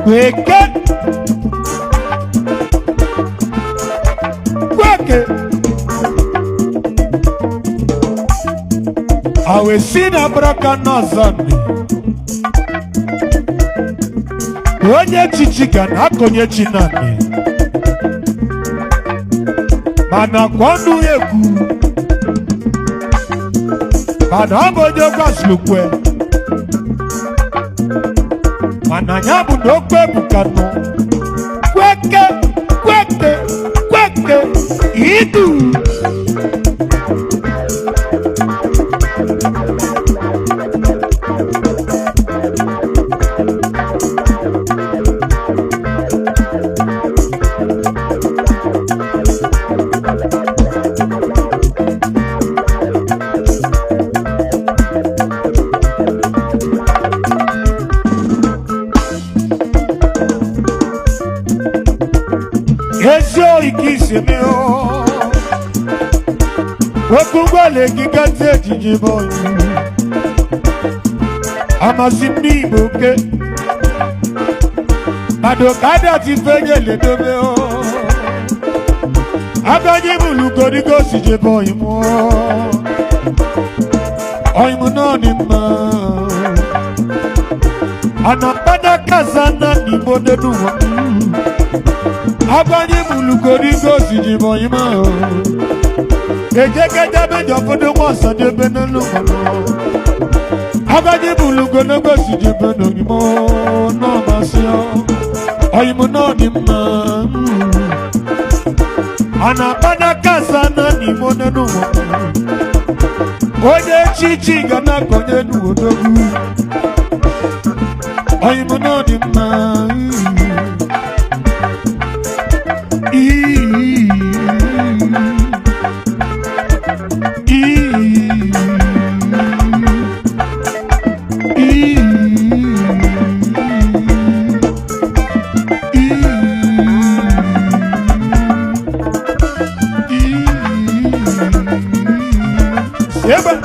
Kweke kweke awesi na braka n'ọzọ ni onye chichi ga na-akọnye chi naanị mana kwa ọnụ ekwu mana ọ bụ onye gwasịrị kwe mana ya bụ na okwu ebuka nọ kweke kweke kweke idu. Ezi oyi ka isi mi o okwu ngwale gị gazi ejiji bụ onye amasị ndị Igbo ke mmadụ ka adati fenye ledobe o abịanye m lugodigo si jebe oyi mụ oyi mụ náà ni mma anapana kaza na n'Igbo dedu wọn agbanye mulugorigo sijibọ ima o ejekeje mẹjọ fọdún wọn sọdẹ nínú mọlọ agbanye mulugonogo sijibọ n'oyinbo náà má sí ọ ọyìnbó náà ní mọ anapana kasa náà ní mọ nínú wọn onye chichi ga na-akọnye n'odogwu ọyìnbó náà ní mọ. Seba.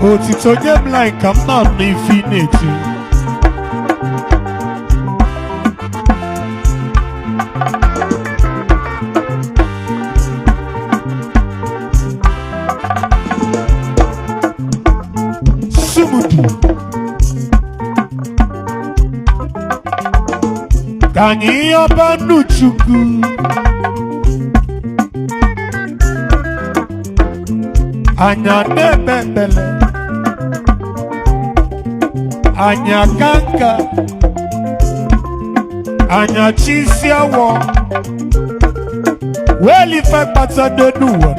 Otito nye m like ka m na-anụ ife ị na-eti. Sumudu. Ka anyị yọba nnu Chukwu. Anya na-ekpe ekpele. Anya kanka. Anya chisi awọ. Weli ife kpata n'elu ụwa.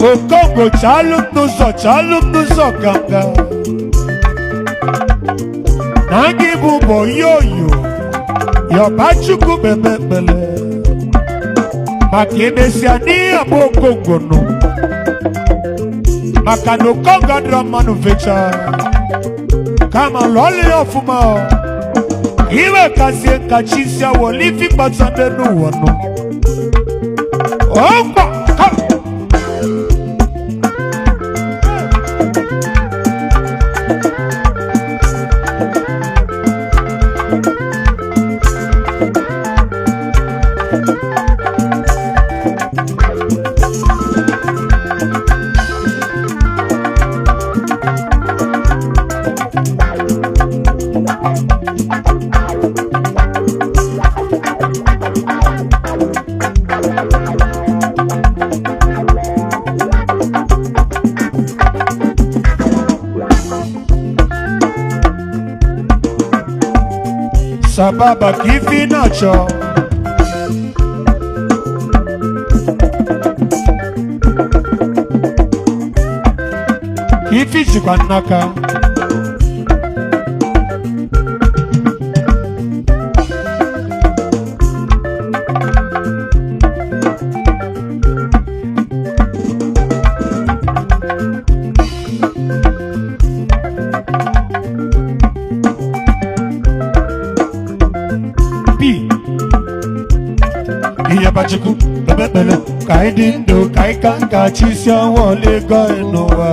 Okongo chalụ m n'ụzọ chalụ m n'ụzọ ganga. Na gị bụ boyoyo. Yọba Chukwu kpebe ekpele. Maka emesịa n'ihe abụ okongwu nụ, maka na okongo adịrọ mmanụ fecha, kama lụọlụ ya ọfụma ọ. Iwe kazie nkachi isi awọ n'ifi kpata ndị n'ụwa nụ. Ọkwa ka sababa ka ife ị na-achọ. Ka ife jikwa nnaka. P Iyabachukwu bebebele ka anyị dị ndụ, ka anyị ka nka chi si ọnwa ole ego anyị n'ụwa.